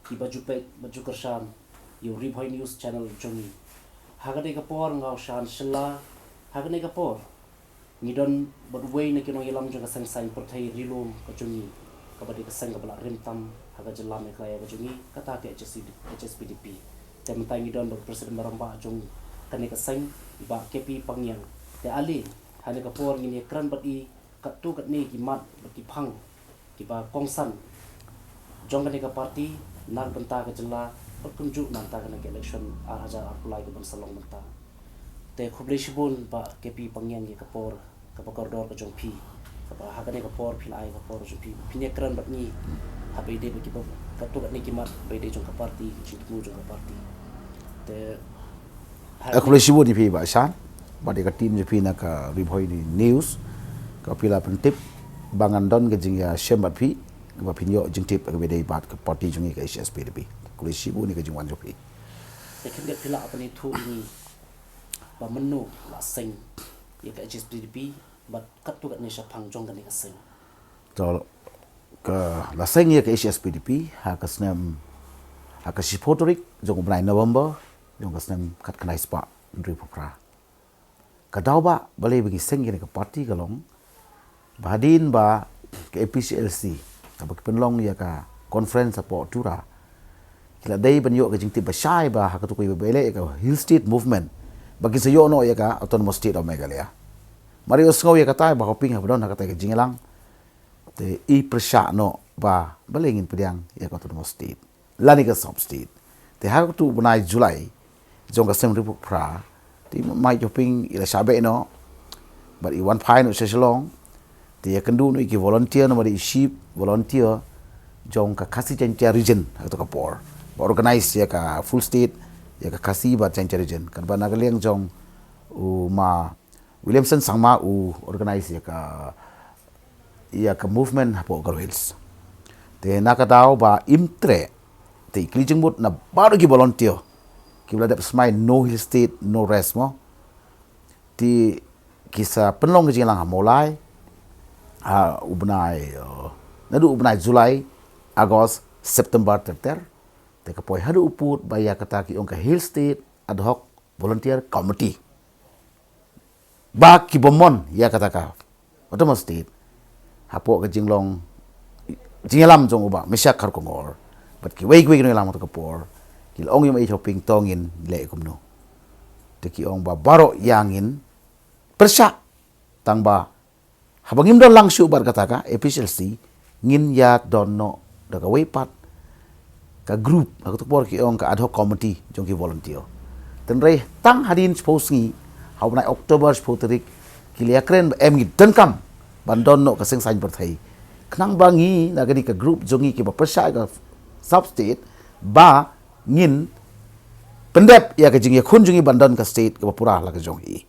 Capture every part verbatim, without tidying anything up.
Ki ba ju peit, ba ju kyrshan ïa u Ri Bhoi News channel jong ngi. Ha kane ka por nga u Shan Shylla, ha kane ka por ngi don bad uwei na ki nongïalam jong ka seng saiñ pyrthei ri lum ka jong ngi, kaba dei ka seng kaba la rim tam ha ka jylla Meghalaya ka jong ngi, kata ka H S P D P. Te mynta ngi don bad u President Maramba jong kane ka seng, i Bah K P Pangngiang. Te ale, ha kane ka por ngin ïakren bad i katto katne ki mat bad ki phang kiba kongsan jong kane ka party na ka bynta ka jylla, bad kumjuh na ka bynta kane ka election ar hajar arphew lai kaban sa long mynta. Te khublei shibun Bah K P Pangngiang ïa ka por kaba kordor ka jong phi, kaba ha kane ka por phi la ai ka por jong phi, phin ïakren bad ngi ha ba ïadei bad kiba katto katne ki mat ba ïadei jong ka party, ka jingthmu jong ka party. Te ha kane khublei shibun ïa phi Bah Shan bad ïa ka team jong phi na ka Ri Bhoi News, kaba phi la pyntip ba ngan don ka jingïashem bad phi, kaba phin ïoh jingtip kaba ïadei bad ka party jong ngi ka H S P D P. Khublei shibun ïa ka jingwan jong phi. Te khyndiat phi lah ban ïathuh ïa ngi ba mynno la seng ïa ka H S P D P bad katto katne shaphang jong kane ka seng? To, ka la seng ïa ka H S P D P ha ka snem, ha ka shiphew tarik jong u bnai November jong ka snem khatkhyndai spah hynriewphew phra. Ka daw ba balei ba ngi seng ïa kane ka party ka long ba hadien ba ka A P H L C, kaba ki pynlong ïa ka conference hapoh Tura, ki la dei ban ïoh ka jingtip ba shai ba ha katu ka ïa ba ïaleh ïa ka Hill State Movement ba kin sa ïoh noh ïa ka Autonomous State of Meghalaya. Mar ïohsngew ïa kata ba hoping haba don ha kata ka jingïalang, te i pyrshah noh ba balei ngin pdiang ïa ka Autonomous State lane ka Sub State. Te ha katu u bnai July jong ka snem hynriewphew phra, te i Mike Hoping i la shah beh noh bad i wan phai noh sha Shillong. Te ïakynduh noh ïa ki volunteer, namar i chief volunteer jong ka Khasi Jaiñtia region ha katu ka por, ba organize ïa ka full state ïa ka Khasi bad Jaiñtia region. Katba na ka liang jong u Ma Williamson Sangma u organize ïa ka, ïa ka movement hapoh Garo Hills. Te na ka daw ba im treh, te i kylli jingmut na baroh ki volunteer kiba la dep smai No Hill State No Rest mo, te ki sa pynlong ka jingïalang ha Mawlai ha u bnai, eh, naduh u bnai July, August, September ter ter. Te ka poi haduh u pud ba ïa kata ki ong ka Hill State Ad Hoc Volunteer Committee, ba kiba mon ïa kata ka Autonomous State hapoh ka jinglong jingïalam jong u Bah Meshak Kharkongor bad kiwei kiwei ki nongïalam ha katu ka por, ki la ong ïa u Ma Hoping to ngin leh kumno. Te ki ong ba baroh ïa ngin pyrshah, tang ba haba ngim don lang shuh bad kata ka A P H L C, ngin ïa don noh da kawei pat ka group, ha katu ka por ki ong ka ad hoc committee jong ki volunteer. Hynrei tang hadien shiphew sngi ha u bnai October, shiphew tarik, ki la ïakren ba em, ngi donkam ban don noh ka seng saiñ pyrthei, khnang ba ngi na kane ka group jong ngi kiba pyrshah ka Sub State ba ngin pyndep ïa ka jingïakhun jong ngi ban don ka state kaba pura la ka jong i.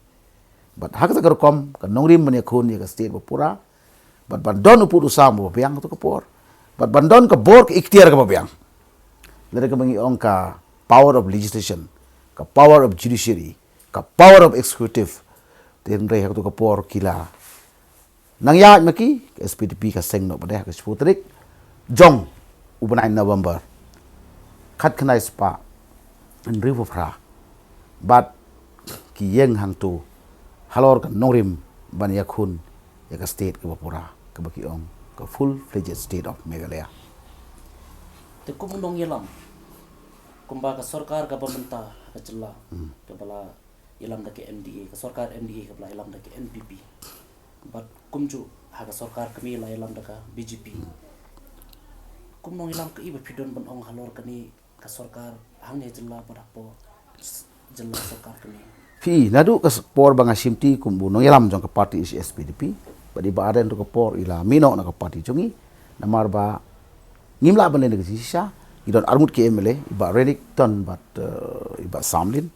Bad ha kata ka rukom ka nongrim ban ïakhun ïa ka state ba pura, bad ban don u pud u sam ba biang ha katu ka por, bad ban don ka bor ka iktiar kaba biang. Lada kaba ngi ong ka power of legislation, ka power of judiciary, ka power of executive. Te hynrei ha katu ka por ki la nang ïaid ma ki, ka S P D P ka seng noh pat de ha ka shiphew tarik jong u bnai November, khatkhyndai spah hynriewphew phra. Bad ki ïeng hangto halor ka nongrim ban ïakhun ïa ka state kaba pura, kaba ki ong ka full fledged state of Meghalaya. Te kum u nongïalam, kumba ka sorkar kaba mynta ha ka jylla, hmm, kaba la ïalam da ka M D A, ka sorkar M D A kaba la ïalam da ka N P P, bad kumjuh ha ka sorkar kmie la ïalam da ka B J P. Kum nongïalam, kaei ba phi don ban ong halor kane ka sorkar hangne jylla bad hapoh jylla sorkar kmie? Phi, naduh ka s-, por ba nga shimti kum u nongïalam jong ka party H S P D P, bad i Bah Ardent ha katu ka por i la mih noh na ka party jong ngi, namar ba ngim lah ban leh da ka jingshisha. Ngi don arngut ki M L A, i Bah Renick Tony bad, eh, i Bah Samlin.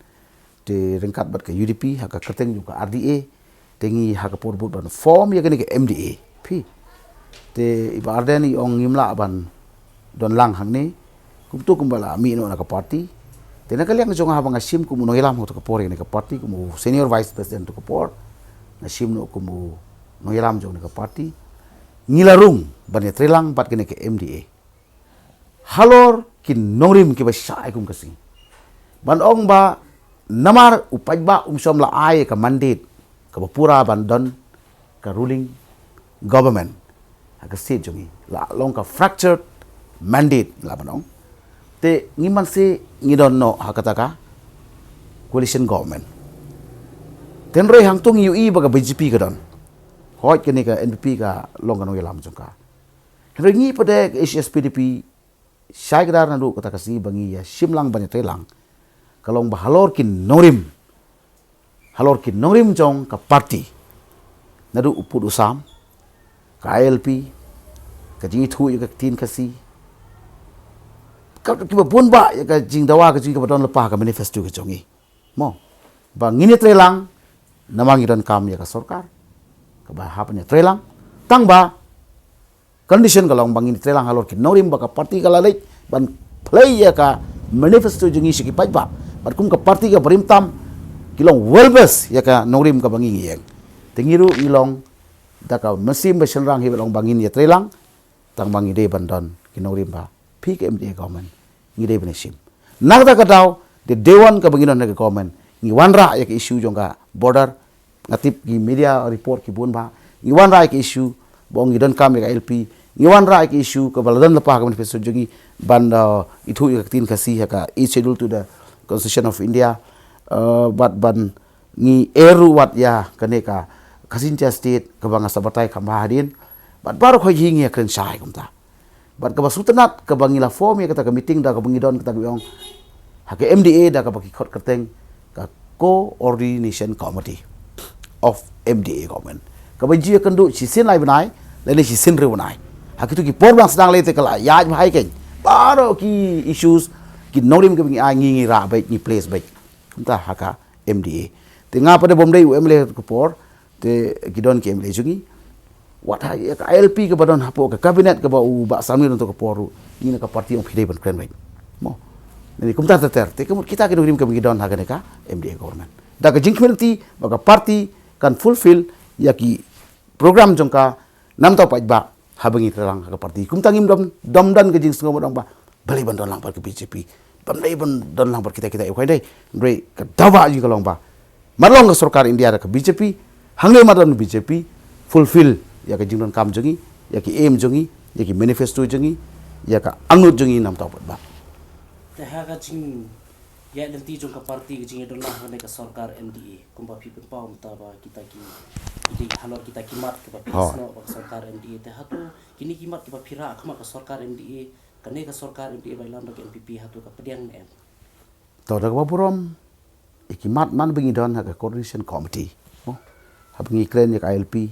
Te ryngkat bad ka U D P ha ka kyrteng jong ka R D A, te ngi ha ka por bud ban form ïa kane ka M D A. Phi, te i Bah Ardent i ong ngim lah ban don lang hangne, kumto kumba la mih noh na ka party. Te na ka liang jong nga, haba nga shim kum u nongïalam ha katu ka por ïa kane ka party, kum u senior vice president ha katu ka por, nga shim noh kum u nongïalam jong kane ka party, ngi la rung ban ïatreilang bad kane ka M D A halor ki nongrim kiba shai kum ka sngi. Ban ong ba namar u paidbah um shym la ai ka mandate kaba pura ban don ka ruling government ha ka state jong ngi, la long ka fractured mandate la ban ong. Te ngi man se ngi don noh ha kata ka coalition government. Te hynrei hangto ngi ïohi ba ka B J P ka don. Hooid kane ka N P P ka long ka nongïalam jong ka. Hynrei ngi pat ka H S P D P shai kdar naduh kata ka sngi ba ngi ïa shim lang ban ïa trei lang, ka long ba halor ki nongrim, halor ki nongrim jong ka party, naduh u pud u sam, ka I L P, ka jingithuh ïa ka ktien Khasi, ka kiba bun bah ïa ka jingdawa ka jong ngi kaba don lypa ha ka manifesto ka jong ngi. Mo, ba ngin ïa trei lang namar ngi donkam ïa ka sorkar kaba hap ban ïa trei lang. Tang ba condition ka long ba ngin ïa trei lang halor ki nongrim ba ka party ka la leit ban pynlong ïa ka manifesto jong ngi sha ki paidbah. Bad kum ka party kaba rim tam, ki long well versed ïa ka nongrim kaba ngi ïeng. Te ngi ruh ngi long da ka mynsiem ba shynrang hi ba long ba ngin ïa trei lang. Tang ba ngi dei ban don ki nongrim ba phi ka M D A government ngi dei ban ïa shim. Na kata ka daw, dei dei wan kaba ngi don ha ka government, ngi wanrah ïa ka issue jong ka border. Nga tip ki media report ki bun bah, ngi wanrah ïa ka issue ba ngi donkam ïa ka I L P, ngi wanrah ïa ka issue kaba la don lypa ha ka manifesto jong ngi ban, uh, ithuh ïa ka ktien Khasi ha ka Eighth Schedule to the Constitution of India, uh, bad ban ngi ïa ruh wat ïa kane ka Khasi Jaintia State kaba nga sa batai kham bha hadien. Bad baroh khoit hi ngi ïa kren shai kumta. Bad kaba sngewtynnat kaba ngi la form ïa kata ka meeting da kaba ngi don kata ka ong ha ka M D A da kaba ki khot kyrteng ka Coordination Committee of M D A government, kaba ju ïa kynduh shisien lai bnai lane shisien hynriew bnai. Ha kitu ki por ba dang sdang lei te ka la ïaid bha ïa kane baroh ki issues, ki nongrim kaba ngi ai ngi, ngi rah beit, ngi place beit. Kumta ha ka M D A. Te nga pat de bym dei u M L A ka por, te ki don ki M L A jong ngi. Wat ha ïa ka I L P kaba don hapoh ka cabinet kaba u Bah Samlin don to ka por ruh, ngi na ka party ong phi dei ban kren beit. Mo. Ngi kumta ter ter. Te ka mut kita ki nongrim kaba ngi don ha kane ka M D A government, da ka jingkhmih lynti ba ka party kan fulfill ïa ki program jong ka namar u paidbah haba ngi trei lang ha ka party. Kumta ngim dom, dom don ka jingsngew ba dang ba balei ban don lang bad ka B J P, balei ban don lang bad kita kita, ïa u khaïi dei. Hynrei ka dawa jong ngi ka long ba mar long ka sorkar India da ka B J P, hangne mar don B J P, fulfill ïa ka jingdonkam jong ngi, ïa ki aim jong ngi, ïa ki manifesto jong ngi, ïa ka angnud jong ngi namar u paidbah. Te ha ka jing ïa lynti jong ka party ka jingïadon lang ha kane ka sorkar M D A, kumba phi pynpaw mynta ba kita ki, kita halor kita ki mat kiba phi snoh ba ka sorkar M D A, te hato kine ki mat kiba phi rah ha khmat ka sorkar M D A, kane ka sorkar M D A ba ïalam da ka N P P hato ka pdiang ne em? To, da kaba burom ïa ki mat man ba ngi don ha ka coordination committee, mo, haba ngi kren ïa ka I L P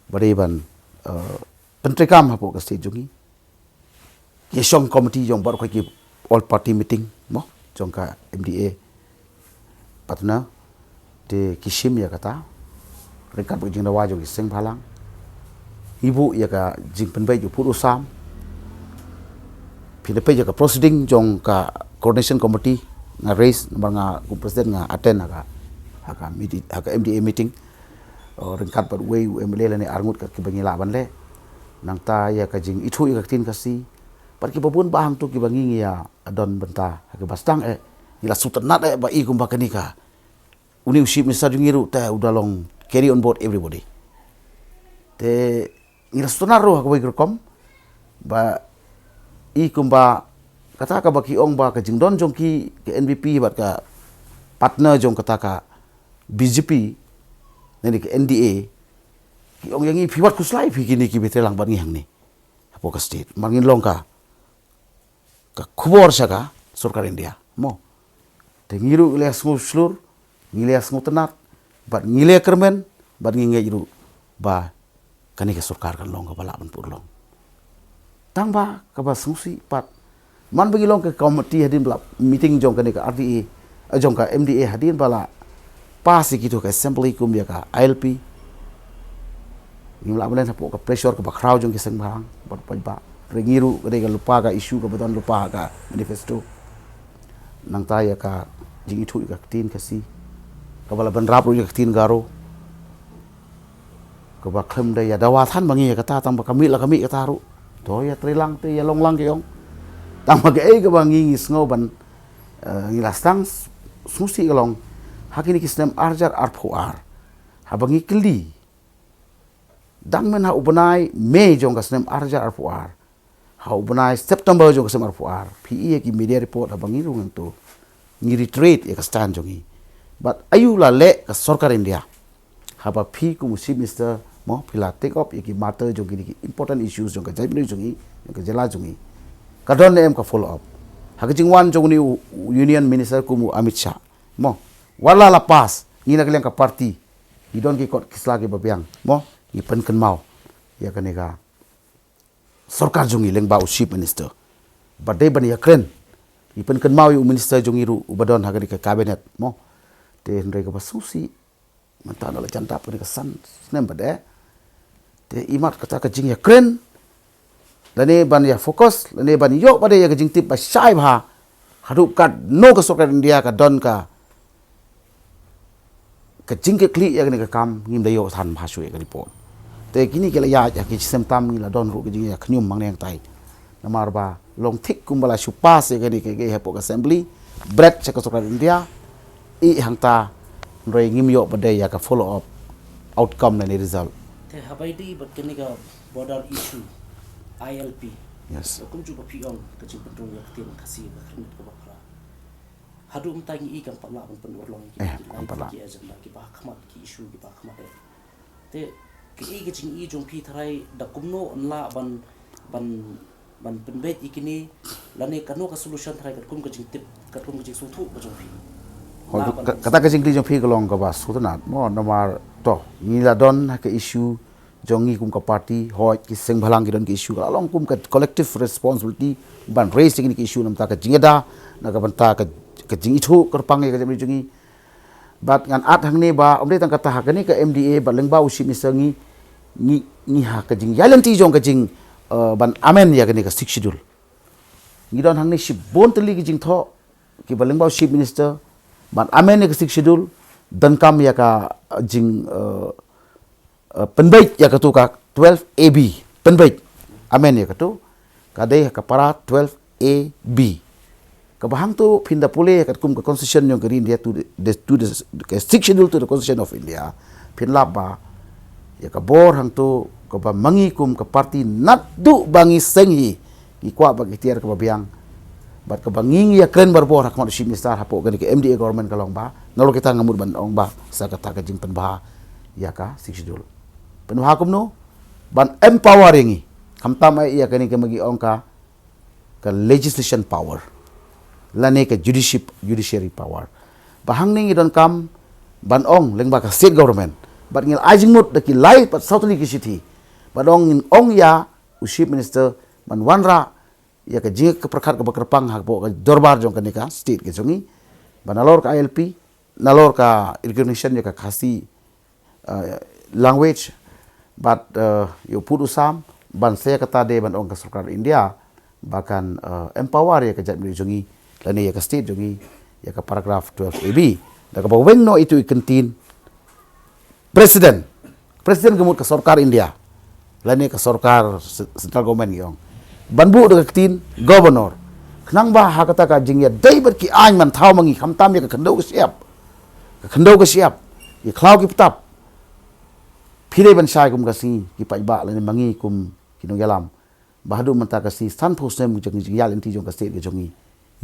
ba dei ban, eh, pyntreikam hapoh ka state jong ngi. Ki shong committee jong baroh ki all party meeting, mo, jong ka M D A partner, te ki shim ïa kata ryngkat bad ka jingdawa jong ki seng bhalang. Ngi buh ïa ka jingpynbeit u pud u sam. Phi da peit ïa ka proceeding jong ka coordination committee, nga raise namar nga kum president nga attend ha ka, ha ka meeting, ha ka M D A meeting. Oh, ryngkat bad uwei u M L A lane arngut ka kiba ngi lah ban leh. Nangta ïa ka jingithuh ïa ka ktien Khasi bad kiba bun bah hangto kiba ngi, ngi ïa don bynta ha kiba sdang eh, ngi la sngewtynnat eh ba i kumba kane ka, une u chief minister jong ngi ruh te u da long carry on board everybody. Te ngi la sngewtynnat ruh ha kawei ka rukom ba i kumba kata kaba ki ong ba ka jingdon jong ki ka N P P bad ka partner jong kata ka B J P, ne ka N D A, ki ong ïa ngi phi wat khuslai phi kine kiba trei lang bad ngi hangne hapoh ka state, mar ngin long ka, ka khubor sha ka sorkar India, mo. Te ngi ruh ngi la sngewshlur, ngi la sngewtynnat, bad ngi la kyrmen, bad ngi ngeit ruh ba kane ka sorkar kan long kaba lah ban pur long. Tang ba kaba sngewsih pat, man ba ngi long ka committee hadien ba la meeting jong kane ka R D A, eh, jong ka M D A, hadien ba la pass ïa kito ka assembly kum ïa ka I L P, ngim lah ban len hapoh ka pressure kaba khraw jong ki seng bhalang bad paidbah. Hynrei ngi ruh ka dei ka lypa ka issue kaba don lypa ha ka manifesto. Nangta ïa ka jingithuh ïa ka ktien Khasi kaba la bynrap ruh ïa ka ktien Garo, kaba khlem da ïa dawa than ba ngi ïa kata, tang ba ka mih la ka mih kata ruh. To ïa trei lang te ïa long lang ki ong. Tang ba kaei kaba ngi ngi sngew ban, eh, ngi la sdang s-, sngewsih ka long, ha kine ki snem ar hajar arphew ar, haba ngi kylli, dang mynha u bnai May jong ka snem ar hajar arphew ar, ha u bnai September jong ka snem arphew ar, phi i ïa ki media report haba ngi rung hangto, ngi reiterate ïa ka stand jong ngi. Bad aïu la leh ka sorkar India? Haba phi kum u Chief Minister mo, phi la take up ïa ki matter jong kine ki important issues jong ka jaitbynriew jong ngi, jong ka jylla jong ngi, ka don ne em ka follow up? Ha ka jingwan jong une u, u Union Minister kum u Amit Shah mo, wat la la pass, ngi na ka liang ka party ngi don ki kot ki sla kiba biang mo, ngi pynkynmaw ïa kane ka sorkar jong ngi lyngba u Chief Minister. Ba dei ban ïakren, ngi pynkynmaw ïa u Minister jong ngi ruh uba don ha kane ka cabinet mo. Te hynrei kaba sngewsih, mynta na la jan dap kane ka san snem pat de, te imat kata ka jingïakren, lane ban ïa focus, lane ban ïoh pat de ïa ka jingtip ba shai bha haduh katno ka sorkar India ka don ka ka jingkitkhlieh ïa kane ka kam, ngim da ïoh than bha shuh ïa ka report. Te kine ki la ïaid ha ki snem tam, ngi la don ruh ka jingïakhnium hangne hangtai. Namar ba long thik kumba la shu pass ïa kane ka, ka hapoh ka assembly, bret sha ka sorkar India, i hangta, hynrei ngim ïoh pat de ïa ka follow up outcome lane result. Te haba ïadei bad kane ka border issue, I L P. Yes. Kumjuh ba phi ong ka jingpynrung ïa ka ktien Khasi ka khyrnit kaba phra. Haduh mynta ngi i kam pat lah ban pynurlong ki, eh, ki kam pat lah, ki agenda kiba ha khmat, ki issue kiba ha khmat eh. Te kaei ka jingïohi jong phi tharai da kumno yn lah ban, ban, ban pynbeit ïa kine, lane kano ka solution tharai katkum ka jingtip, katkum ka jingsngewthuh ka jong phi? Hooid, lah ban ka, kata ka jingkylli jong phi ka long kaba sngewtynnat mo, namar to ngi la don ha ka issue jong ngi kum ka party, hooid ki seng bhalang ki don ki issue, ka la long kum ka collective responsibility ban raise ïa kine ki issue na bynta ka jingïada, na ka bynta ka, ka jingithuh kyrpang ïa ka jaitbynriew jong ngi. Bad ngan add hangne ba ym dei tang kata, ha kane ka M D A bad lyngba u Chief Minister ngi, ngi, ngi ha ka jingïaid lynti jong ka jing, eh, ban amend ïa kane ka Sixth Schedule. Ngi don hangne shibun tylli ki jingthoh kiba lyngba u Chief Minister ban amend ïa ka Sixth Schedule, donkam ïa ka, eh, jing, eh, eh, pynbeit ïa katu ka twelve A B, pynbeit, amend ïa katu, ka dei ka para twelve A B. Kaba hangtu phin da pule ïa katkum ka constitution jong ka ri India to the, the, to the, ka Sixth Schedule to the Constitution of India, phin lap ba ïa ka bor hangtu kaba ma ngi kum ka party naduh ba ngi seng hi, ngi kwah ba ki tiar kaba biang. Bad kaba ngi ngi ïakren barabor ha khmat u Chief Minister hapoh kane ka M D A government ka long ba nalor kita nga mut ban ong ba sa kata ka jingpynbha ïa ka Sixth Schedule. Pynbha kumno? Ban empower ïa ngi. Khamtam ai ïa kane ka ma ngi ong ka, ka legislation power, lane ka judici-, judiciary power. Ba hangne ngi donkam ban ong lyngba ka state government, bad ngi la ai jingmut da ki lai pat saw tylli ki shithi, bad ong, ngin ong ïa u Chief Minister ban wanrah ïa ka jingïapyrkhat kaba kyrpang hapoh ka dorbar jong kane ka state ka jong ngi, ba nalor ka I L P, nalor ka recognition ïa ka Khasi, uh, language, bad, uh, ïa u pud u sam, ban sa ïa kata de ban ong ka sorkar India ba kan, uh, empower ïa ka jaitbynriew jong ngi, lane ïa ka state jong ngi, ïa ka paragraph twelve A B. Da kaba weng noh itu i kyntien, President, President ka mut ka sorkar India, lane ka sorkar se-, central government ngi ong, ban buh da ka ktien Governor. Khnang ba ha kata ka jingïadei bad ki aiñ man thaw ma ngi, khamtam ïa ka khyndew ka shyiap, ka khyndew ka shyiap, ki khlaw ki btap, phi dei ban shai kum ka sngi, ki paidbah lane ma ngi kum ki nongïalam, ba haduh mynta ka sngi sanphew snem jong ka jingïaid lynti jong ka state ka jong ngi,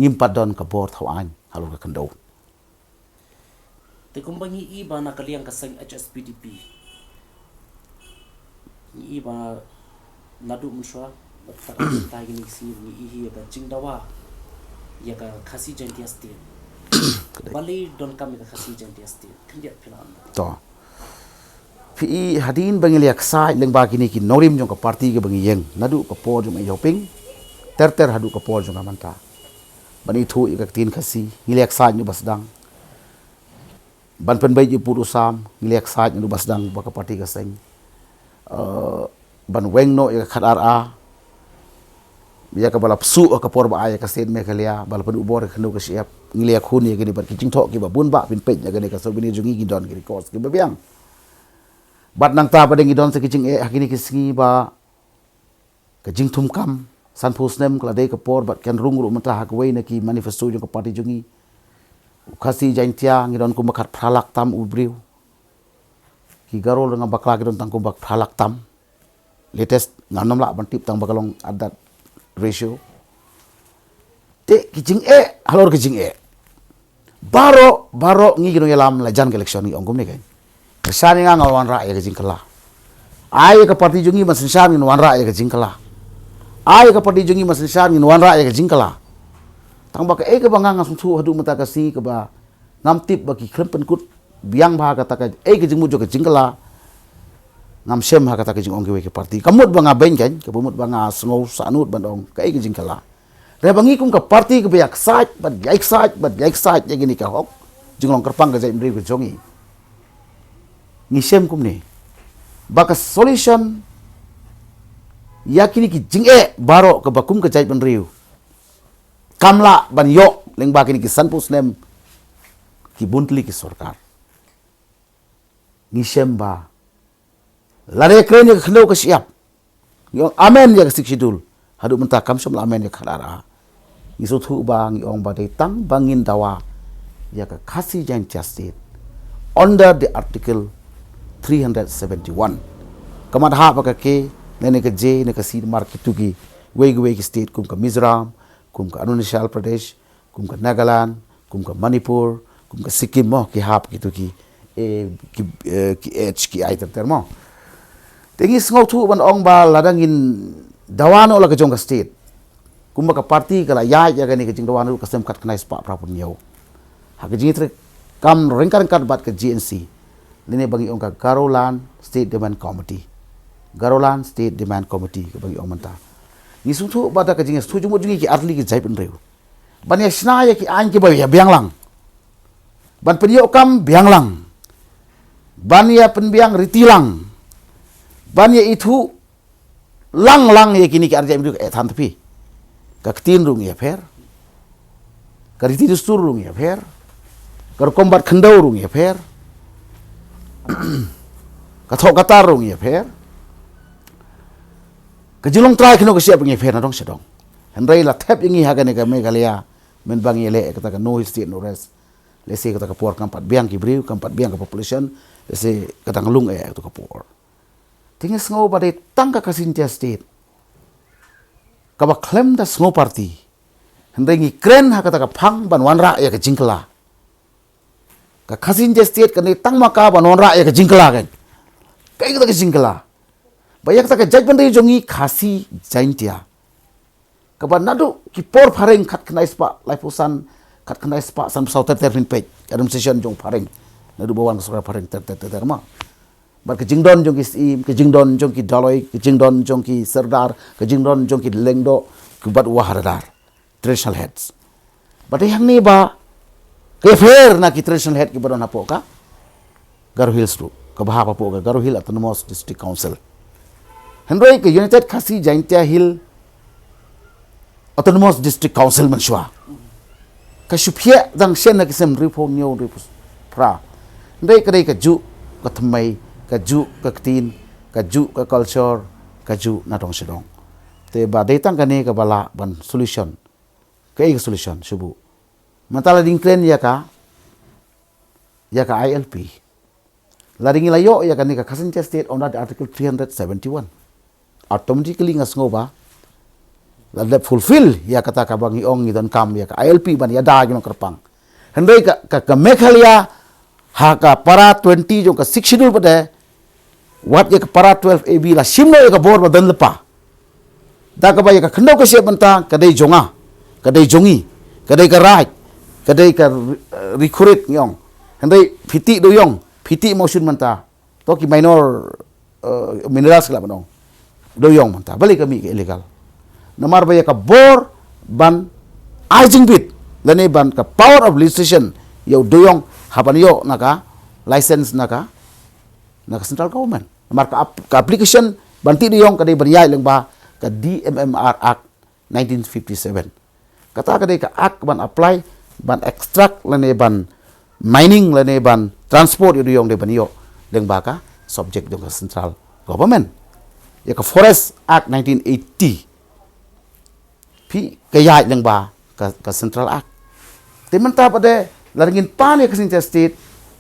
ngim pat don ka bor thaw aiñ halor ka khyndew. Te kumba ngi i ba na ka liang ka seng H S P D P, ngi i ba naduh mynshuwa bad kata ka mynta kine ki sngi ngi i hi ïa ka jingdawa ïa ka Khasi Jaintia State. Balei donkam ïa ka Khasi Jaintia State? Khyndiat phi la ong. To. Phi i hadien ba ngi la ïaksaid lyngba kine ki nongrim jong ka party kaba ngi ïeng, naduh ka por jong i Hoping, ter ter haduh ka por jong ka mynta, ban ithuh ïa ka ktien Khasi, ngi la ïaksaid naduh ba sdang. Ban pynbeit ïa u pud u sam, ngi la ïaksaid naduh ba sdang ba ka party ka seng, eh, ban weng noh ïa ka khatar A, ïa kaba la pynsuh ha ka por ba ai ïa ka state Meghalaya, ba la pynduh bor ïa ka khyndew ka shyiap. Ngi la ïakhun ïa kine bad ki jingthoh kiba bun bah, phin peit ïa kane ka souvenir jong ngi, ngi don ki records kiba biang. Bad nangta pat de ngi don sa ki jingeh ha kine ki sngi ba ka jingthum kam Sanphew snem ka la dei ka por bad kan rung ruh mynta ha kawei na ki manifesto jong ka party jong ngi. U Khasi Jaintia ngi don kumba khatphra lak tam u briew. Ki Garo ruh nga bakla ki don tang kumba phra lak tam. Latest ngam lah ban tip tang ba ka long at that ratio. Te ki jingeh halor ki jingeh. Baroh, baroh ngi ki nongïalam la jan ka election ngi ong kumne kan. Kyrshan ïa nga, ngan wanrah ïa ka jingkylla. Ai ïa ka party jong ngi ban synshar, ngin wanrah ïa ka jingkylla. Ai ïa ka party jong ngi ban synshar, ngin wanrah ïa ka jingkylla. Tang ba kaei kaba nga nga sngewthuh haduh mynta ka sngi kaba ngam tip ba ki khlem pynkut biang bha kata kaei ka jingmut jong ka jingkylla. Ngam shem ha kata ka jingong kiwei ki party. Ka mut ba nga beiñ kan, kaba mut ba nga sngew sahnud ban ong kaei ka jingkylla. Hynrei ba ngi kum ka party kaba ïa excite bad ïa excite bad ïa excite ïa kine ki hok jinglong kyrpang ka jaitbynriew ka jong ngi. Ngi shem kumne ba ka solution ïa kine ki jingeh baroh kaba kum ka jaitbynriew kam lah ban ïoh lyngba kine ki sanphew snem ki bun tylli ki sorkar. Ngi shem ba lada ïakren ïa ka khyndew ka shyiap, ngi ong amen ïa ka Sixth Schedule. Haduh mynta kam shym la amen ïa ka khadar a. Ngi sngewthuh ba ngi ong ba dei tang ba ngin dawa ïa ka Khasi Jaintia State under the Article three hundred seventy-one. Ka mat ha ba ka K ne ne ka J ne ka C, namar kitu kiwei kiwei ki state kum ka Mizoram, kum ka Arunachal Pradesh, kum ka Nagaland, kum ka Manipur, kum ka Sikkim mo, ki hap kitu ki, eh, ki, eh, ki H, ki I ter ter mo. Te ngi sngewthuh ban ong ba lada ngin dawa noh la ka jong ka state, kumba ka party ka la ïaid ïa kane ka jingdawa naduh ka snem khatkhyndai spah phra phew hynñiew. Ha ka jingïatreilang ryngkat ryngkat bad ka G N C, lane ba ngi ong ka Garoland State Demand Committee. Garoland State Demand Committee kaba ngi ong mynta. Ngi sngewthuh ba da ka jingïasngewthuh jingmut jong ngi ki artylli ki jaitbynriew ban ïa shna ïa ki aiñ kiba ïa biang lang, ban pynïoh kam biang lang, ban ïa pynbiang riti lang, ban ïa ithuh lang lang ïa kine ki arjai mriu ka eh than tpi. Ka ktien ruh ngi ïa pher, ka riti dustur ruh ngi ïa pher, ka rukom bat khyndew ruh ngi ïa pher, ka thoh ka tar ruh ngi ïa pher, ka jinglong trai khyndew ka shyiap ngi ïa pher na dong sha dong. Hynrei la thep ïa ngi ha kane ka Meghalaya mynba ngi ïa leh kata ka no hill state no rest. Lehse kata ka por kam pat biang ki briew, kam pat biang ka population, lehse ka dang lung eh kata ka por. Te ngi sngew ba dei tang ka Khasi Jaintia State kaba khlem da sngew party. Hynrei ngi kren ha kata ka phang ban wanrah ïa ka jingkylla. Ka Khasi Jaintia State ka dei tang ma ka ban wanrah ïa ka jingkylla kan. Kaei kata ka jingkylla? Ba ïa kata ka jaitbynriew jong ngi Khasi Jaintia, kaba naduh ki por phareng khatkhyndai spah laiphew san, khatkhyndai spah sanphew saw ter ter phin peit administration jong phareng, naduh ba wan ka sorkar phareng ter ter ter ter ma. Bad ka jingdon jong ki syiem, ka jingdon jong ki dolloi, ka jingdon jong ki sordar, ka jingdon jong ki lyngdoh, ki bad wahadadar, traditional heads. Bad hangne ba ka ïapher na ki traditional head kiba don hapoh ka Garo Hills ruh, kaba hap hapoh ka Garo Hill Autonomous District Council. Hynrei ka United Khasi Jaintia Hill Autonomous District Council mynshuwa ka shu phiah dang shen na ki snem hynriewphew hynñiew, hynriewphew phra. Hynrei ka dei kajuh ka thymmei, kajuh ka ktien, kajuh ka culture, kajuh na dong sha dong. Te ba dei tang kane kaba lah ban solution. Kaei ka solution shuh? Mynta la dang kren ïa ka, ïa ka I L P. La dang ngi la ïoh ïa kane ka Khasi Jaintia State under the Article three hundred seventy-one. Automatically nga sngew ba la dep fulfill ïa kata kaba ngi ong ngi donkam ïa ka I L P ban ïada ïa ki nongkyrpang. Hynrei ka, ka, ka Meghalaya ha ka para twenty jong ka Sixth Schedule pat de, wat ïa ka para twelve A B la shim noh ïa ka bor ba don lypa. Da kaba ïa ka khyndew ka shyiap mynta ka dei jong nga, ka dei jong ngi, ka dei ka raid, ka dei ka, eh, ri khurit ngi ong. Hynrei phi tih dewïong, phi tih mawshun mynta. To ki minor, eh, minerals ki lah ban ong. Dewïong mynta. Balei ka mih ka illegal? Namar ba ïa ka bor ban ai jingbit lane ban ka power of legislation ïa u dewïong hap ban ïoh na ka license na ka, na ka central government. Namar ka ap-, ka application ban tih dewïong ka dei ban ïaid lyngba ka D M M R Act nineteen fifty-seven. Kata ka dei ka act ban apply, ban extract lane ban mining lane ban transport ïa u dewïong dei ban ïoh lyngba ka subject jong ka central government. Ïa ka Forest Act nineteen eighty, ka ïaid lyngba ka, ka Central Act. Te mynta pat de la ngin pan ïa ka Khasi Jaintia State,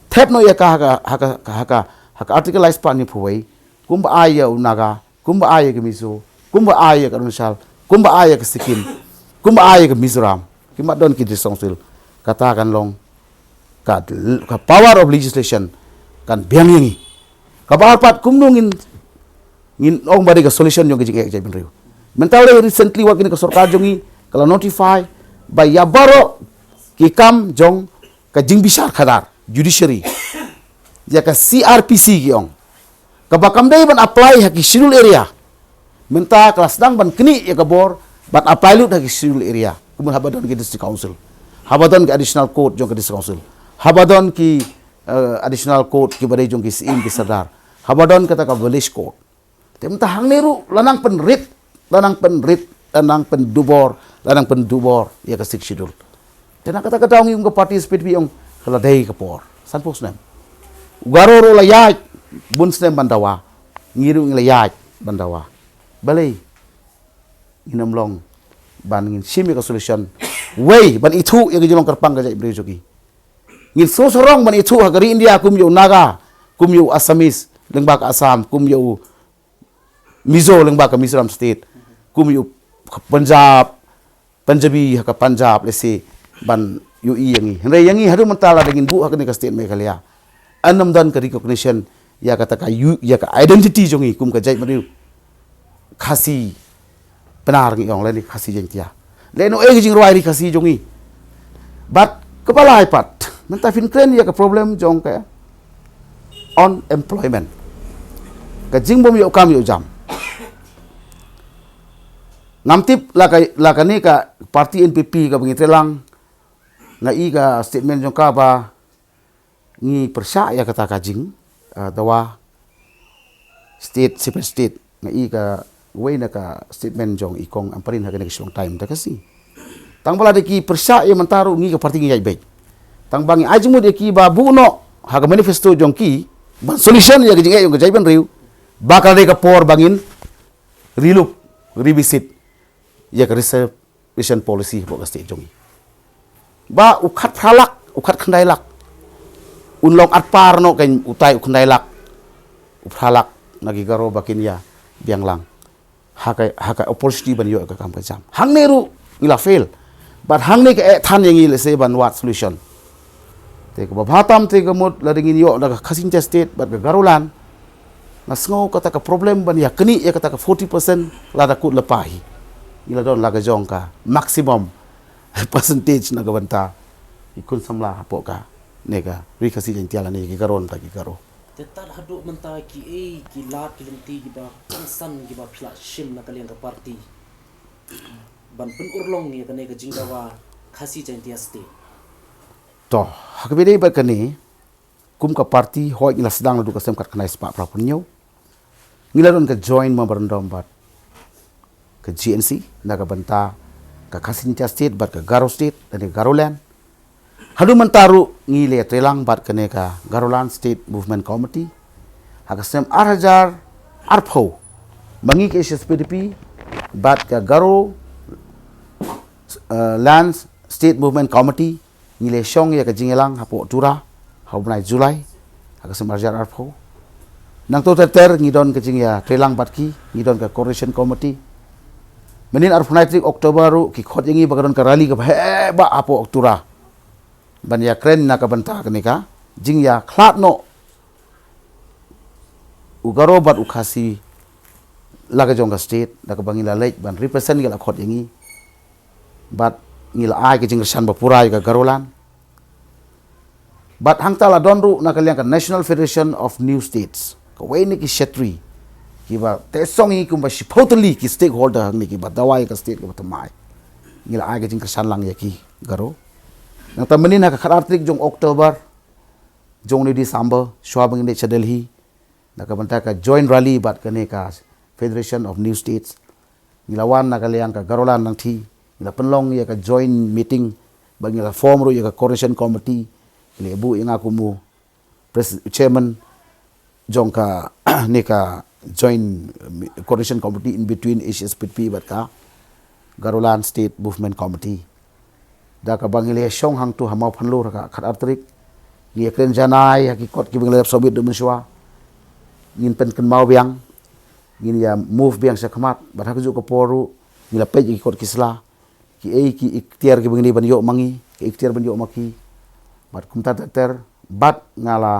thep noh ïa ka ha ka, ha ka, ha ka, ha ka Article lai spah hynñiew phew wei, kumba ai ïa u Naga, kumba ai ïa ka Mizo, kumba ai ïa ka Arunachal, kumba ai ïa ka Sikkim, kumba ai ïa ka Mizoram, ki mat don ki District Council, kata kan long ka, ka power of legislation kan biang ïa ngi. Kaba ar pat kumno ngin, ngin ong ba dei ka solution jong ka jingeh ka jaitbynriew. Mynta lei recently wat kine ka sorkar jong ngi ka la notify ba ïa baroh ki kam jong ka jingbishar khadar, judiciary, ïa ka C R P C ki ong, kaba kam dei ban apply ha ki schedule area. Mynta ka la sdang ban knieh ïa ka bor ban apply lut ha ki schedule area, kumno haba don ki District Council, haba don ki additional court jong ka District Council, haba don ki, eh, additional court kiba dei jong ki Syiem ki Sardar, haba don kata ka village court. Te mynta hangne ruh la nang pynrit, la nang pynrit, la nang pyndubor, la nang pyndubor ïa ka Sixth Schedule. Te na kata ka daw ngi kum ka party S P D P ong ka la dei ka por, sanphew snem. U Garo ruh la ïaid bun snem ban dawa, ngi ruh ngi la ïaid ban dawa. Balei ngin ym long ban ngin shim ïa ka solution wei ban ithuh ïa ka jinglong kyrpang ka jaitbynriew jong ki? Ngin sngewsarong ban ithuh ha ka ri India kum ïa u Naga, kum ïa u Assamese lyngba ka Assam, kum ïa u Mizo lyngba ka Mizoram State, kum ïa u Punjab, Punjabi ha ka Punjab, lehse ban ïohi ïa ngi. Hynrei ïa ngi haduh mynta lada ngin buh ha kane ka state Meghalaya, yn ym don ka recognition ïa kata ka ïu-, ïa ka identity jong ngi kum ka jaitbynriew Khasi Pnar ngi ong lane Khasi Jaintia. Lehnoh ei ka jingrwai ri Khasi jong ngi. Bad kaba lai pat, mynta phin kren ïa ka problem jong ka unemployment, ka jingbym ïoh kam ïoh jam. Ngam tip la ka, la kane ka party N P P kaba ngi trei lang, nga i ka statement jong ka ba ngi pyrshah ïa kata ka jing, ah, dawa state, separate state. Nga i kawei na ka statement jong i Kong Ampareen ha kane ka Shillong Times mynta ka sngi. Tang ba lada ki pyrshah ïa mynta ruh ngi ka party ngi ïaid beit. Tang ba ngi ai jingmut ïa ki ba buh noh ha ka manifesto jong ki ban solution ïa ka jingeh jong ka jaitbynriew, ba ka la dei ka por ba ngin relook, revisit ïa ka reservation policy hapoh ka state jong ngi. Ba u khatphra lak, u khatkhyndai lak un long arpar noh, kan utai u khyndai lak, u phra lak na ki Garo ba kin ïa biang lang ha ka, ha ka opportunity ban ïoh ka kam ka jam. Hangne ruh ngi la fail. Bad hangne ka eh than ïa ngi lehse ban wad solution. Te kaba bha tam te ka mut lada ngin ïoh da ka Khasi Jaintia State bad ka Garoland, nga sngew kata ka problem ban ïa knieh ïa kata ka forty percent lada kut lypa hi. Ngi la don la ka jong ka maximum percentage na ka bynta ki khun samla hapoh kane ka Ri Khasi Jaintia lane ki Garo, na ka bynta ki Garo. Te tad haduh mynta kiei ki lad ki lynti kiba kongsan kiba phi la shim na ka liang ka party ban pynurlong ïa kane ka jingdawa Khasi Jaintia State? To, ha kaba ïadei bad kane, kum ka party, hooid ngi la sdang naduh ka snem khatkhyndai spah phra phew hynñiew. Ngi la don ka joint memorandum bad ka G N C na ka bynta ka Khasi Jaintia State bad ka Garo State lane Garoland. Haduh mynta ruh ngi la ïatrei lang bad kane ka Garoland State Movement Committee. Ha ka snem ar hajar arphew, ma ngi ka H S P D P bad ka Garo, eh, Land State Movement Committee, ngi la shong ïa ka jingïalang hapoh Tura ha u bnai July ha ka snem ar hajar arphew. Nangta ter ter ngi don ka jingïatrei lang bad ki, ngi don ka Coordination Committee. Mynnin arphew khyndai tarik October ruh ki khot ïa ngi ba ka don ka rally kaba heh bah hapoh Tura ban ïakren na ka bynta kane ka jingïakhlad noh u Garo bad u Khasi la ka jong ka state, da kaba ngi la leit ban represent, ngi la khot ïa ngi bad ngi la ai ka jingkyrshan ba pura ïa ka Garoland. Bad hangta la don ruh na ka liang ka National Federation of New States, kawei na ki shatri kiba teh song ïa ngi kumba shiphew tylli ki stakeholder hangne kiba dawa ïa ka state kaba thymmai. Ngi la ai ka jingkyrshan lang ïa ki Garo. Nangta mynnin ha ka khatar tarik jong October, jong une u December, shuwa ba ngin leit sha Delhi na ka bynta ka joint rally bad kane ka Federation of New States, ngi la wan na ka liang ka Garoland Nangthi, ngi la pynlong ïa ka joint meeting bad ngi la form ruh ïa ka Coordination Committee. Ngi la buh ïa nga kum u pres-, chairman jong kane ka joint, um, Coordination Committee in between H S P D P bad ka Garoland State Movement Committee. Da kaba ngi la shong hangtu ha Mawphanlur ha ka khatar tarik. Ngi ïakren janai ha ki kot kiba ngi la dep submit mynshwa. Ngin pynkynmaw biang, ngin ïa move biang sha khmat, bad ha kajuh ka por ruh ngi la peit ïa ki kot ki sla, ki ei ki iktiar kiba ngi dei ban ïoh ma ngi, ki iktiar ban ïoh ma ki. Bad kumta ter ter, bad nga la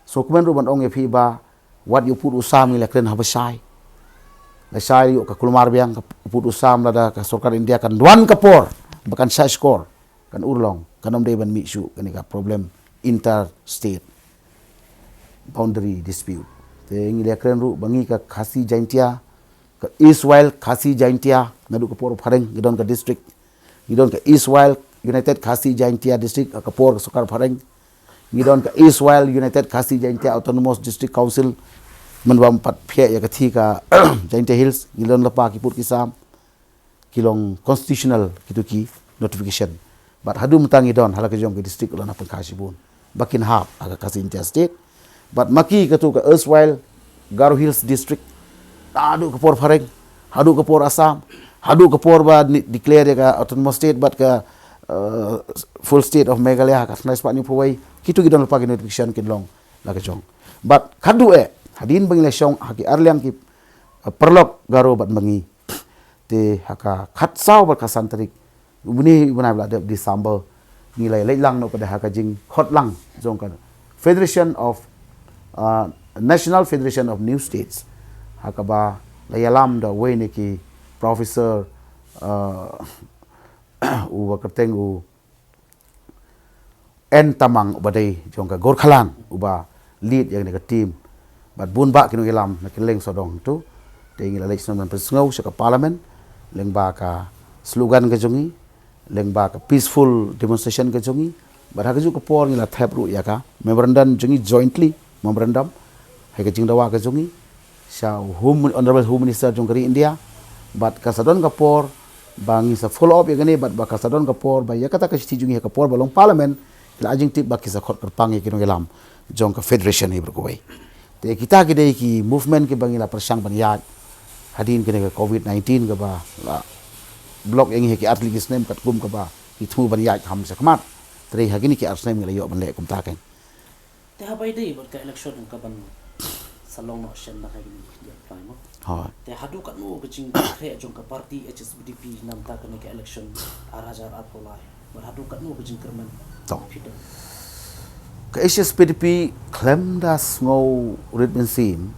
sngewkmen ruh ban ong ïa phi ba wat ïa u pud u sam ngi la kren haba shai. La shai ïa ka kulmar biang ka pud u sam lada ka sorkar India kan wan ka por ba kan shah shkor, kan urlong, kan ym dei ban mih shuh kane ka problem interstate boundary dispute. Te ngi la kren ruh ba ngi ka Khasi Jaintia, ka erstwhile Khasi Jaintia, naduh ka por phareng ngi don ka district, ngi don ka erstwhile United Khasi Jaintia District, ka por ka sorkar phareng, ngi don ka erstwhile United Khasi Jaintia Autonomous District Council, mynba ym pat phiah ïa ka thie ka Jaintia Hills, ngi don lypa ki pud ki sam, ki long constitutional kitu ki notification. Bad haduh mynta ngi don ha la ka jong ki district la na pynkha shibun ba kin hap ha ka Khasi Jaintia State. Bad ma ki katu ka erstwhile Garo Hills District, haduh ka por phareng, haduh ka por Assam, haduh ka por ba ni-, declare ïa ka autonomous state bad ka, uh, full state of Meghalaya ha ka khyndai spah hynñiewphew wei, kitu ki don lypa ki notification kin long la ka jong. Bad khadduh eh, hadien ba ngi la shong ha ki arliang ki, uh, paralok Garo bad ma ngi, te ha ka khatsaw bad ka san tarik u bnai, u bnai ba la dep December, ngi la leit lang noh pat ha ka jingkhot lang jong ka Federation of, uh, National Federation of New States, ha kaba la ïalam da uwei na ki professor, uh, uba kyrteng u N Tamang uba dei jong ka Gorkhaland uba lead ïa kane ka team. Bad bun bah ki nongïalam na kylleng sawdong tu. Te ngi la leit snem ban pynsngew sha ka parliament lyngba ka slogan ka jong ngi, lyngba ka peaceful demonstration ka jong ngi. Bad ha kajuh ka por ngi la thep ruh ïa ka memorandum jong ngi, jointly memorandum, ha ka jingdawa ka jong ngi sha u Home, Honorable Home Minister jong ka ri India. Bad kan sa don ka por ba ngin sa follow up ïa kane, bad ba kan sa don ka por ba ïa kata ka shithi jong ngi ha ka por ba long parliament, la ai jingtip ba ki sa khot kyrpang ïa ki nongïalam jong ka federation hi baroh kawei. Te kita ki dei ki movement kiba ngi la pyrshang ban ïaid hadien kane ka covid nineteen kaba la block ïa ngi ha ki artylli ki snem, katkum kaba ngi thmu ban ïaid kham sha khmat. Te ha kine ki ar snem ngi la ïoh ban leh kumta kan. Te haba ïadei bad ka election kaban sa long noh shen dang ha kine ki apply mo. Hooid. Te haduh katno ka jingkhreh jong ka party H S P D P na bynta kane ka election ar hajar arphew lai? Bad haduh katno ka jingkyrmen? To. Phi don. Ka H S P D P khlem da sngew rit mynsiem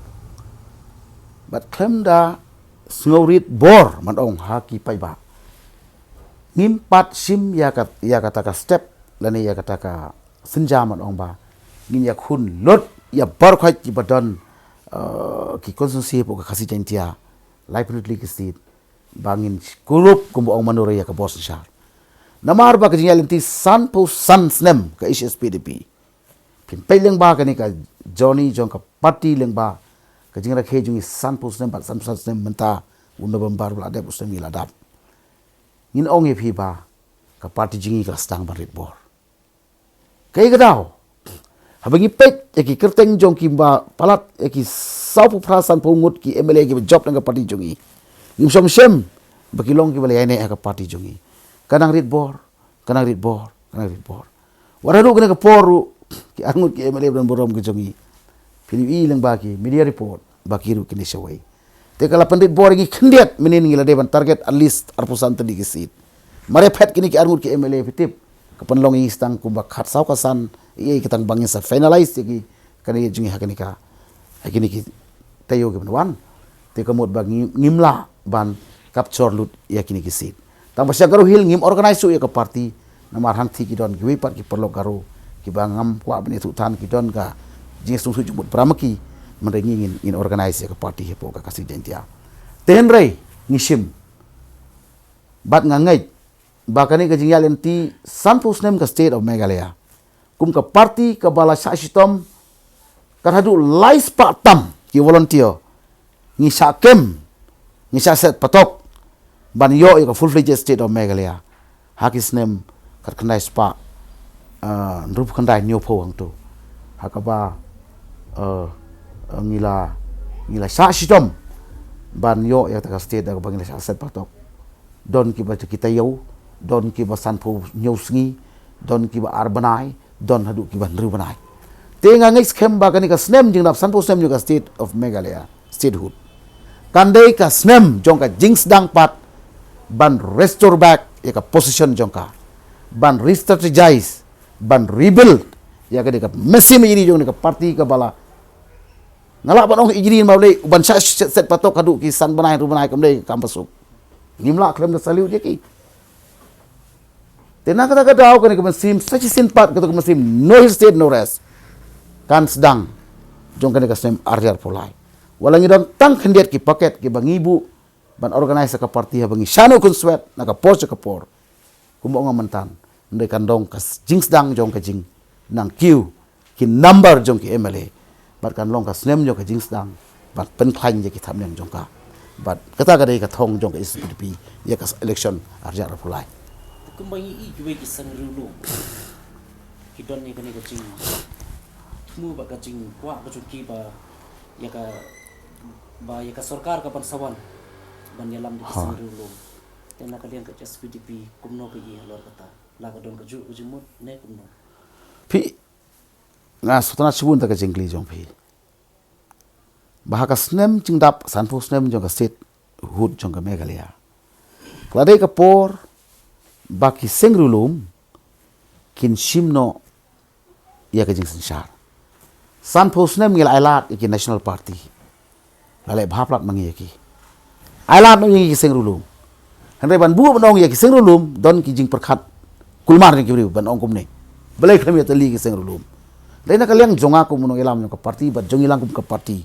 bad khlem da sngew rit bor, man ong ha ki paidbah, ngim pat shim ïa ka, ïa kata ka step lane ïa kata ka synja, man ong ba ngin ïakhun lut ïa baroh khoit kiba don, eh, ki constituency hapoh ka Khasi Jaintia, laiphew tylli ki seat, ba ngin kurup kumba ong mano re ïa ka bor synshar. Namar ba ka jingïaid lynti sanphew san snem ka H S P D P. Phin peit lyngba kane ka journey jong ka party lyngba ka jingrakhe jong ngi sanphew snem bad sanphew san snem mynta, u November ba la dep u snem ngi la dap. Ngin ong ïa phi ba ka party jong ngi ka la sdang ban rit bor. Kaei ka daw? Haba ngi peit ïa ki kyrteng jong kiba palat ïa ki sawphew phra sanphew ngut ki M L A kiba jop na ka party jong ngi, ngim shym shem ba ki long kiba la ïaineh ha ka party jong ngi. Ka nang rit bor, ka nang rit bor, ka nang rit bor. Wat haduh kane ka por ruh ki arngut ki M L A ba don burom ka jong ngi, phin ïohi lyngba ki media report ba ki ruh kin ïa shawei. Te ka la pynrit bor ïa ngi khyndiat, mynnin ngi la dei ban target at least arphew san tylli ki seat. Mar ïa phet kine ki arngut ki M L A, phi tip, ka pynlong ïa ngi sdang kumba khatsaw khatsan, ïa ka tang ba ngin sa finalize ïa ki, kane jong ngi ha kane ka, ha kine ki taïew kiban wan. Te ka mut ba ngi, ngim lah ban capture lut ïa kine ki seat. Tang ba sha Garo Hills ngim organize shuh ïa ka party, namar hangtei ki don kiwei pat ki paralok Garo kiba ngam kwah ban ïathuh than, ki don ka jingsngewsih jingmut para ma ki. Hynrei ngi ngin, ngin organize ïa ka party hapoh ka Khasi Jaintia. Te hynrei ngi shim bad nga ngeit ba kane ka jingïaid lynti sanphew snem ka State of Meghalaya, kum ka party kaba la shah shitom, kat haduh lai spah tam ki volunteer, ngi shah kem, ngi shah set patok ban ïoh ïa ka full-fledged State of Meghalaya ha ki snem kat khyndai spah, ah, hynriewphew khyndai, hynñiewphew hangto. Ha kaba, eh, eh, ngi la, ngi la shah shitom ban ïoh ïa kata ka state da kaba ngi la shah set patok. Don kiba ki taïew, don kiba sanphew hynñiew sngi, don kiba ar bnai, don haduh kiba hynriew bnai. Te nga ngeit skhem ba kane ka snem jingdap sanphew snem jong ka State of Meghalaya, statehood, kan dei ka snem jong ka jingsdang pat ban restore back ïa ka position jong ka, ban re-strategize, ban rebuild ïa ka dei ka mynsiem ïa ka dei jong ka party kaba la, nga lah ban ong ïa ka dei ba leh ban shah set patok haduh ki san bnai hynriew bnai kam dei kam ba suk. Ngim lah khlem da salute ïa ki. Te na kata ka daw kane ka mynsiem sa shisien pat, kata ka mynsiem no hill state no rest kan sdang jong kane ka snem ar hajar arphew lai. Wat la ngi don tang khyndiat ki paket kiba ngi buh ban organize ka party haba ngi shano khun swet na ka por sha ka por. Kumba ong mynta, hynrei kan don ka jingsdang jong ka jingnang kiew ki number jong ki M L A. Bad kan long ka snem jong ka jingsdang ban pynkhlaiñ ïa ki thapniang jong ka. Bad kata ka dei ka thong jong ka H S P D P ïa ka election ar hajar arphew lai. Kumba ngi i kiwei ki seng riewlum ki don ïa kane ka jingthmu bad ka jingkwah ka jong ki ba ïa ka, ba ïa ka sorkar ka ban sa wan ban ïalam da ki seng riewlum. Te na ka liang ka H S P D P kumno ka i halor kata? La ka don ka juh ka jingmut ne kumno? Phi, nga sngewtynnat shibun ïa ka jingkylli jong phi. Ba ha ka snem jingdap sanphew snem jong ka statehood jong ka Meghalaya, ka la dei ka por ba ki seng riewlum kin shim noh ïa ka jingsynshar. Sanphew snem ngi la ailad ïa ki national party. La leh bha palat ma ngi ïa ki. Ailad noh ïa ki seng riewlum. Hynrei ban buh ban ong ïa ki seng riewlum don ki jingpyrkhat kulmar jong ki briew ban ong kumne. Balei khlem ïatylli ki seng riewlum? Dei na ka liang jong nga kum u nongïalam jong ka party bad jong ngi lang kum ka party.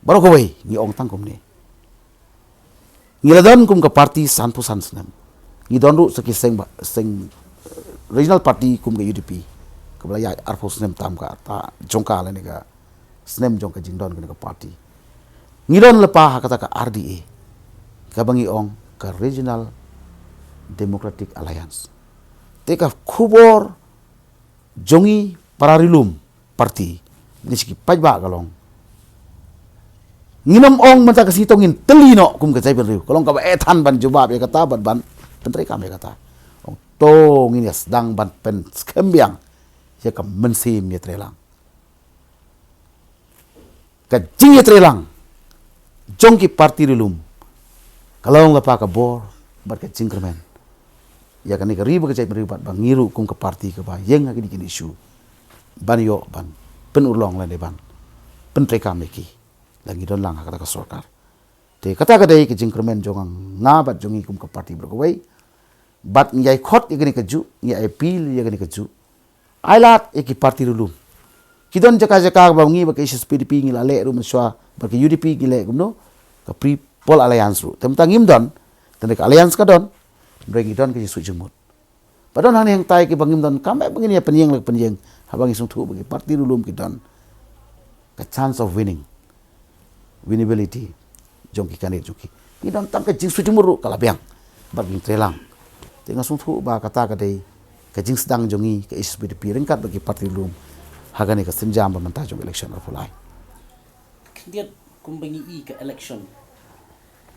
Baroh kawei ngi ong tang kumne. Ngi la don kum ka party sanphew san snem. Ngi don ruh sa ki seng ba, seng, eh, regional party kum ka U D P. Kaba la ïaid arphew snem tam ka ta jong ka lane ka snem jong ka jingdon kane ka party. Ngi don lypa ha kata ka R D A, kaba ngi ong ka Regional Democratic Alliance. Te ka khubor jong ngi para riewlum party, ngi shu ki paidbah ka long. Ngin ym ong mynta ka sngi to ngin tylli noh kum ka jaitbynriew. Ka long kaba eh than ban jubab ïa kata bad ban pyntreikam ïa kata. Ong to ngin ïa sdang ban pynskhem biang ïa ka mynsiem ïatreilang. Ka jingïatreilang jong ki party riewlum ka long lypa ka bor bad ka jingkyrmen ïa kane ka ri bad ka jaitbynriew bad ba ngi ruh kum ka party kaba ïeng ha kine ki issue ban ïoh ban pynurlong lane ban pyntreikam ïa ki. La ngi don lang ha kata ka sorkar. Te kata ka dei ka jingkyrmen jong nga bad jong ngi kum ka party baroh kawei. Bad ngi ai khot ïa kane ka juh, ngi ai appeal ïa kane ka juh. Ailad ïa ki party riewlum. Ki don jaka jaka ba ngi ba ka H S P D P ngi la leh ruh mynshuwa, ba ka U D P ngi leh kumno, ka People Alliance ruh. Te mynta ngim don, tang ka alliance ka don, hynrei ngi don ka jingsuh jingmut. Ba don hangne hangtai kiba ngim don kam eh ba ngin ïa pynïeng la pynïeng, haba ngi sngewthuh ba ki party riewlum ki don ka chance of winning, winnability jong ki candidate jong ki. Ngi don tang ka jingsuh jingmut ruh ka la biang bad ngi treilang. Te nga sngewthuh ba kata ka dei ka jingsdang jong ngi ka H S P D P ryngkat bad ki party riewlum ha kane ka sienjam ba mynta jong election arphew lai. Khyndiat kumba ngi i ka election,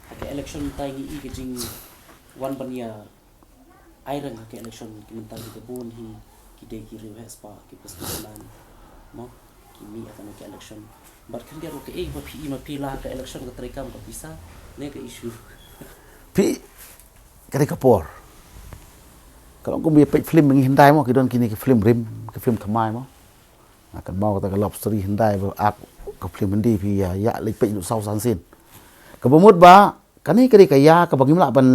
ha ka election mynta ngi i ka jingwan ban ïa ai reng ha ka election, ki mynta ki da bun hi, ki dei ki riewheh spah, ki businessman, mo, ki mih ha kane ka election. Bad khyndiat ruh kaei ba phi i ma phi la ha ka election, ka treikam ka pisa ne ka issue? Phi, ka dei ka por. Ka long kum ïa peit film ngi hyndai mo, ki don kine ki film rim, ki film thymmai mo. Nga kynmaw kata ka love story hyndai ba ak ka film Hindi phi ïa, ïa leit peit ruh saw san sien. Kaba mut ba kane ka dei ka ïa kaba ngim lah ban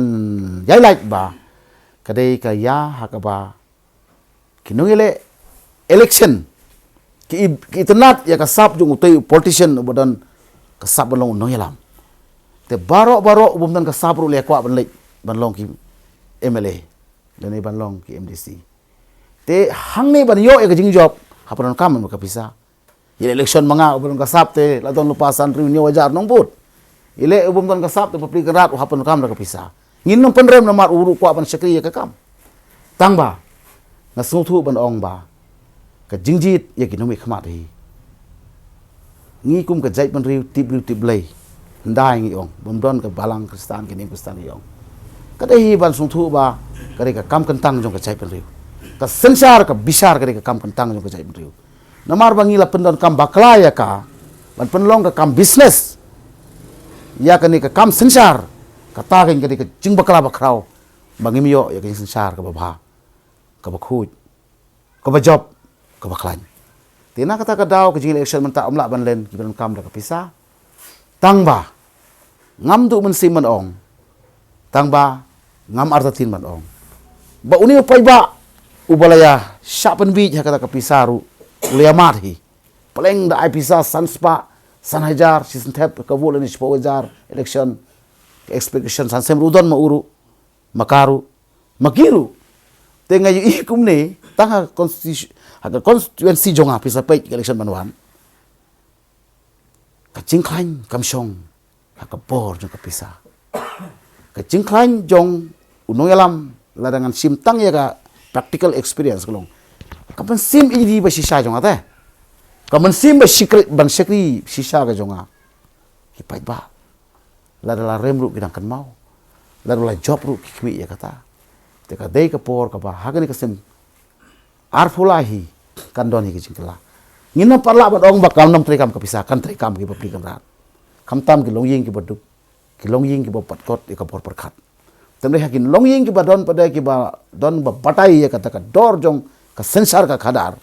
ïai lait ba ka dei ka ïa ha kaba ki nongïaleh election ki i-, ki itynnad ïa ka sap jong utei u politician uba don ka sap ban long u nongïalam. Te baroh baroh u bym don ka sap ruh le kwah ban leit ban long ki M L A lane ban long ki M D C. Te hangne ban ïoh ïa ka jingjop ha pyndonkam ka pisa. Ïa election ma nga uba don ka sap te la don lypa san hynriew hynñiew hajar nong vote. Ïa le u bym don ka sap te bapli kynrad u hap pyndonkam da ka pisa. Ngin nang pynrem namar u ruh kwah ban shakri ïa ka kam. Tang ba nga sngewthuh ban ong ba ka jingjied ïa ki nongmihkhmat hi. Ngi kum ka jaitbynriew tip briew tip Blei, hyndai ngi ong, bym don ka balang Khristan ki niam Khristan ngi ong. Ka dei hi ban sngewthuh ba ka dei ka kam kyntang jong ka jaitbynriew. Ka synshar ka bishar ka dei ka kam kyntang jong ka jaitbynriew. Namar ba ngi la pyndonkam bakla ïa ka ban pynlong ka kam business ïa kane ka kam synshar, kata ka dei ka jingbakla bakhraw ba ngim ïoh ïa ka jingsynshar kaba bha, kaba khuid, kaba jop, kaba khlaiñ. Te na kata ka daw ka jing election mynta ym lah ban len kiba donkam da ka pisa. Tang ba ngam duh mynsiem ban ong, tang ba ngam artatien ban ong ba une u paidbah uba la ïa shah pynbiej ha kata ka pisa ruh u la ïa mad hi. Pleng da ai pisa san spah, san hajar, shi snem thep ka vote lane shiphew hajar election, ka expectation san sem ruh don ma u ruh, ma ka ruh, ma ki ruh. Te nga ïohi kumne tang ha ka constitu-, ha ka constituency jong nga, pisa peit ka election ban wan. Ka jingkhlaiñ kam shong ha ka bor jong ka pisa. Ka jingkhlaiñ jong u nongïalam, lada ngan shim tang ïa ka practical experience ka long, ka mynsiem ïa ba shisha jong nga te, ka mynsiem ba shakri, ban shakri shisha ka jong nga. Ki paidbah, lada la rem ruh ki dang kynmaw, lada la jop ruh ki khmih ïa kata. Te ka dei ka por kaba ha kane ka snem arphew lai hi kan don hi ka jingkylla. Ngin ym pat lah ban ong ba kan ym treikam ka pisa, kan treikam kiba pli kynrad. Khamtam ki longïing kiba duk, ki longïing kiba pat kot ïa ka bor pyrkhat. Te ym dei ha ki longïing kiba don pat de kiba don ba batai ïa kata ka dor jong ka synshar ka khadar,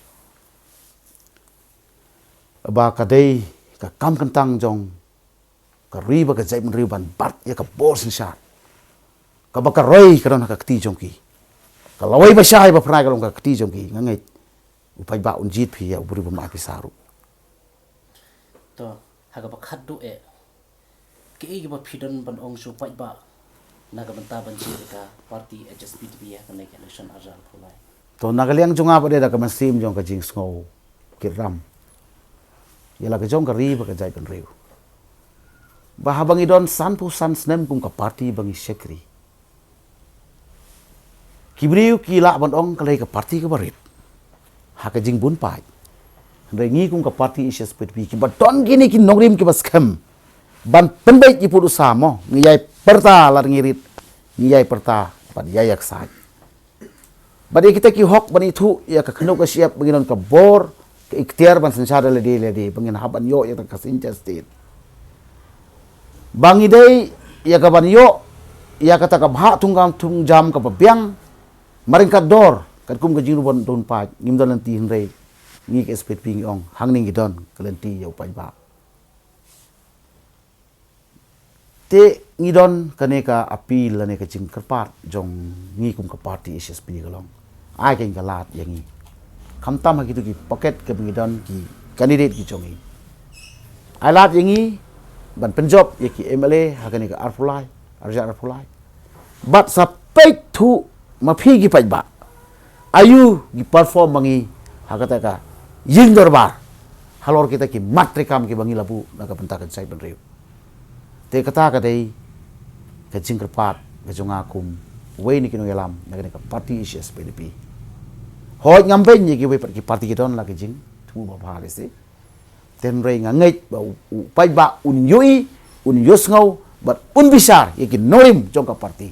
ba ka dei ka kam kyntang jong ka ri bad ka jaitbynriew ban bat ïa ka bor synshar. Kaba ka roi ka don ha ka kti jong ki, ka lawei ba shai ba phrai ka long ha ka kti jong ki. Nga ngeit u paidbah un jied phi ïa u briew bym ai pisa ruh. To, ha kaba khatduh eh, kiei kiba phi don ban ong sha u paidbah na ka bynta ban jied ïa ka party H S P D P ha kane ka election ar hajar arphew lai? To, na ka liang jong nga pat de, da ka mynsiem jong ka jingsngew kit ram ïa la ka jong ka ri bad ka jaitbynriew, ba haba ngi don sanphew san snem kum ka party ba ngi shakri, ki briew ki lah ban ong ka lei ka party kaba rit ha ka jingbun paid. Hynrei ngi kum ka party H S P D P kiba don kine ki nongrim kiba skhem ban pynbeit ki pud u sam, mo, ngi ïai pyrta lada ngi rit, ngi ïai pyrta bad ïai ïaksaid. Bad ïa kita ki hok ban ithuh ïa ka khyndew ka shyiap ba ngi don ka bor, ka iktiar ban synshar da lade lade, ba ngin hap ban ïoh ïa ka synshar state. Ba ngi dei ïa ka ban ïoh ïa kata ka bhah thungkam thungjam kaba biang, maryngkat dor, katkum ka jingdon bun paid. Ngim don lynti, hynrei ngi ka H S P D P ngi ong hangne ngi don ka lynti ïa u paidbah. Te ngi don kane ka appeal lane ka jingkyrpad jong ngi kum ka party H S P D P ka long, ai keiñ ka lad ïa ngi, khamtam ha kitu ki pocket kiba ngi don, ki candidate ki jong ngi. Ai lad ïa ngi ban pynjop ïa ki M L A ha kane ka arphew lai, ar hajar arphew lai. Bad sa peit thuh ma phi ki paidbah, aïu ki perform ma ngi ha kata ka ïing dorbar halor kita ki mat treikam kiba ngi la buh na ka bynta ka jaitbynriew. Te kata ka dei ka jingkyrpad ka jong nga kum uwei na ki nongïalam na kane ka party H S P D P. Hooid, ngam beiñ ïa kiwei pat ki party, ki don la ki jingthmu ba bha lehse. Te hynrei nga ngeit ba u, u paidbah un ïohi, un ïohsngew bad un bishar ïa ki nongrim jong ka party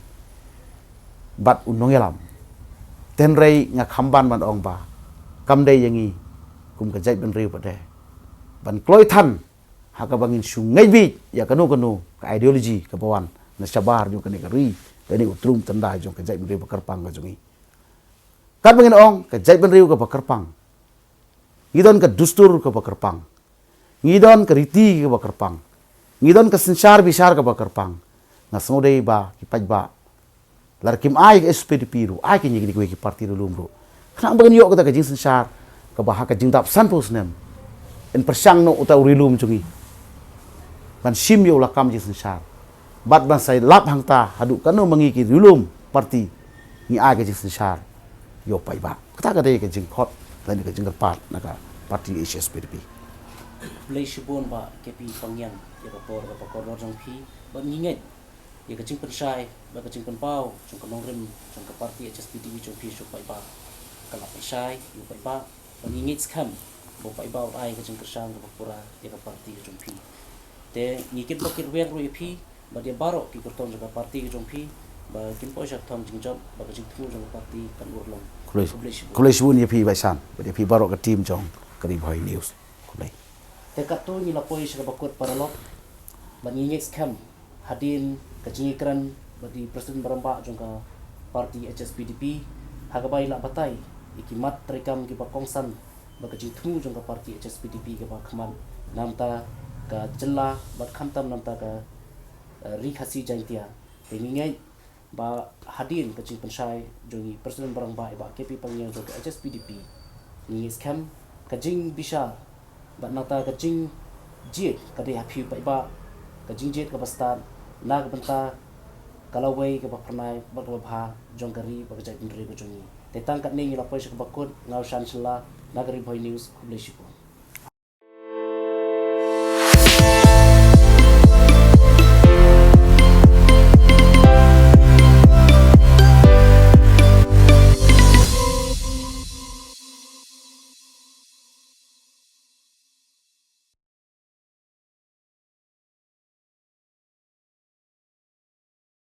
bad u nongïalam. Te hynrei nga kham ban ban ong ba kam dei ïa ngi kum ka jaitbynriew pat de ban kloi than ha kaba ngin shu ngeit beit ïa kano kano ka ideology kaba wan na shabar jong kane ka ri, kane u trum tyndai jong ka jaitbynriew ba kyrpang ka jong ngi. Katba ngin ong ka jaitbynriew kaba kyrpang, ngi don ka dustur kaba kyrpang, ngi don ka riti kaba kyrpang, ngi don ka synshar bishar kaba kyrpang. Nga sngew dei ba ki paidbah, lada kim ai ka H S P D P ruh, ai keiñ ïa kine kiwei ki party riewlum ruh, khnang ba ngin ïoh kata ka jingsynshar kaba ha ka jingdap sanphew snem yn pyrshang noh uta u riewlum jong ngi ban shim ïa u lakam jingsynshar. Bad ban sa lap hangta haduh katno ma ngi ki riewlum party ngi ai ka jingsynshar ïa u paidbah. Kata ka dei ka jingkhot lane ka jingkyrpad na ka party H S P D P. Khublei shibun Bah K P Pangiang ïa ka por kaba kordor jong phi. Bad ngi ngeit ïa ka jingpynshai bad ka jingpynpaw jong ka nongrim jong ka party H S P D P jong phi sha u paidbah ka la pynshai ïa u paidbah. Bad ngi ngeit skhem ba u paidbah u ai ka jingkyrshan kaba pura ïa ka party ka jong phi. Te ngi kit ba kit rwiang ruh ïa phi bad ïa baroh ki kyrtong jong ka party ka jong phi ba kin poi sha thong jingjop ba ka jingthmu jong ka party kan urlong. Khublei. Khublei shibun. Khublei shibun ïa phi Baisan bad ïa phi baroh ka team jong ka Ri Bhoi News. Khublei. Te katto ngi la poi sha kaba kut paralok bad ngi ngeit skhem hadien ka jingïakren bad i President ba rangbah jong ka party H S P D P ha kaba i la batai ïa ki mat treikam kiba kongsan bad ka jingthmu jong ka party H S P D P kaba khmat na bynta ka jylla bad khamtam na bynta ka, eh, Ri Khasi Jaintia. Te ngi ngeit ba hadien ka jingpynshai jong i President ba rangbah i Bah K P Palniang jong ka H S P D P, ngi ngeit skhem ka jingbishar bad nangta ka jingjied ka dei ha phi paidbah, ka jingjied kaba stad na ka bynta ka lawei kaba phyrnai bad kaba bha jong ka ri bad ka jaitbynriew ka jong ngi. Te tang katne ngi la poi sha kaba kut, nga u Shan Shylla na ka Ri Bhoi News. Khublei shibun.